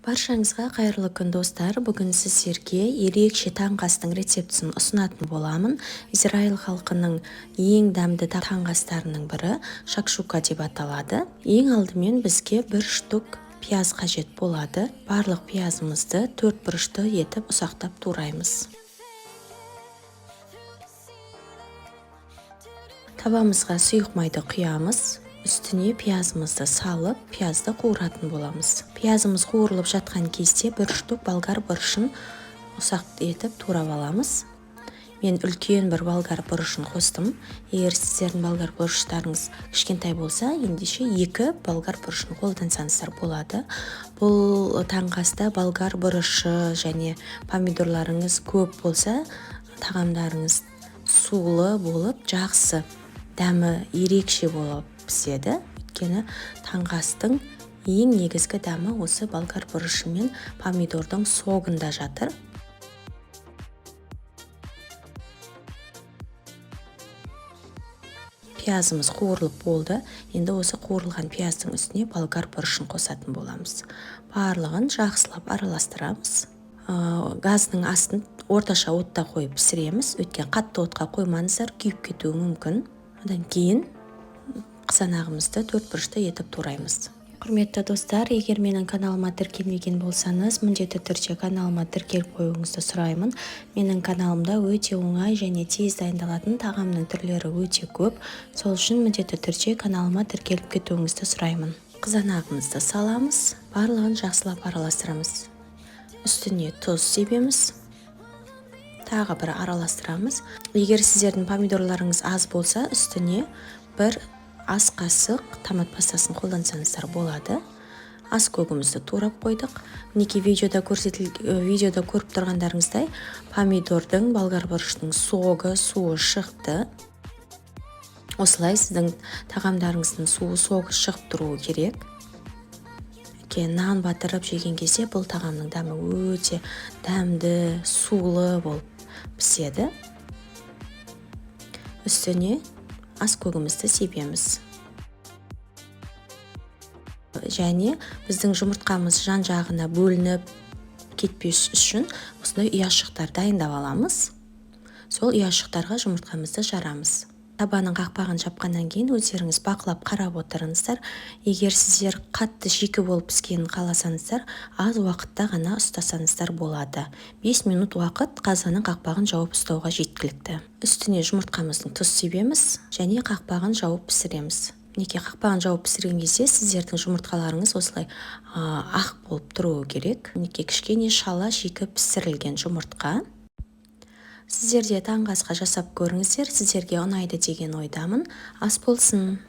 Баршаңызға қайырлы күн, достар! Бүгін сіздерге ерекше таңғы астың рецептісін ұсынатын боламын. Израиль халқының ең дәмді таңғы астарының бірі шакшука деп аталады. Ең алдымен бізге бір штук пияз қажет болады. Барлық пиязымызды төрт бұрышты етіп ұсақтап тураймыз. Табамызға сұйық майды құямыз. Үстіне пиязымызды салып, пиязды қуыратын боламыз. Пиязымыз қуырылып жатқан кезде бір штук болгар бұрышын ұсақ етіп турап аламыз. Мен үлкен бір болгар бұрышын қостым. Егер сіздердің болгар бұрыштарыңыз кішкентай болса, ендеше екі болгар бұрышын қолдансаңыздар болады. Бұл таңғы аста болгар бұрышы және помидорларыңыз көп болса, тағамдарыңыз сулы болып, жақсы дәмі ерекше болып піседі. Өйткені таңғы астың ең негізгі дәмі осы болгар бұрышы мен помидордың согында жатыр. Пиязымыз қуырылып болды. Енді осы қуырылған пияздың үстіне болгар бұрышын қосатын боламыз. Барлығын жақсылап араластырамыз. Газдың астын орташа отта қойып пісіреміз. Өйткені қатты отқа қоймаңыздар, күйіп кетуі мүмкін. Одан кейін қызанағымызды төрт бұрышты етіп тураймыз. Құрметті достар, егер менің каналыма тіркелмеген болсаңыз, міндетті түрде каналыма тіркеліп қоюыңызды сұраймын. Менің каналымда өте оңай және тез дайындалатын тағамның түрлері өте көп. Сол үшін міндетті түрде каналыма тіркеліп кетуіңізді сұраймын. Қызанағымызды саламыз, барлығын жақсылап араластырамыз. Үстіне тұз себеміз. Тағы бір араластырамыз. Егер сіздердің помидорларыңыз аз болса, үстіне бір ас қасық томат пастасын қолдансаңыздар болады. Ас көгімізді турап қойдық. Мінекей, видеода көріп тұрғандарыңыздай, помидордың, болгар бұрыштың согы, суы шықты. Осылай сіздің тағамдарыңыздың суы, согы шығып тұруы керек. Өйткені нан батырып жеген кезде бұл тағамның дәмі өте дәмді, сулы болып піседі. Үстіне ас көгімізді себеміз. Және біздің жұмыртқамыз жан-жағына бөлініп кетпес үшін осындай ұяшықтар дайындап аламыз. Сол ұяшықтарға жұмыртқамызды жарамыз. Табаның қақпағын жапқаннан кейін өздеріңіз бақылап қарап отырыңыздар. Егер сіздер қатты шикі болып піскенін қаласаңыздар, аз уақытта ғана ұстасаңыздар болады. 5 минут уақыт қазанның қақпағын жауып ұстауға жеткілікті. Үстіне жұмыртқамыздың тұз себеміз және қақпағын жауып пісіреміз. Мінекей, қақпағын жауып пісірген кезде сіздердің жұмыртқаларыңыз осылай ақ болып тұруы керек. Мінекей, кішкене шала шикі пісірілген жұмыртқа. Сіздер де таңғы асқа жасап көріңіздер, сіздерге ұнайды деген ойдамын. Ас болсын!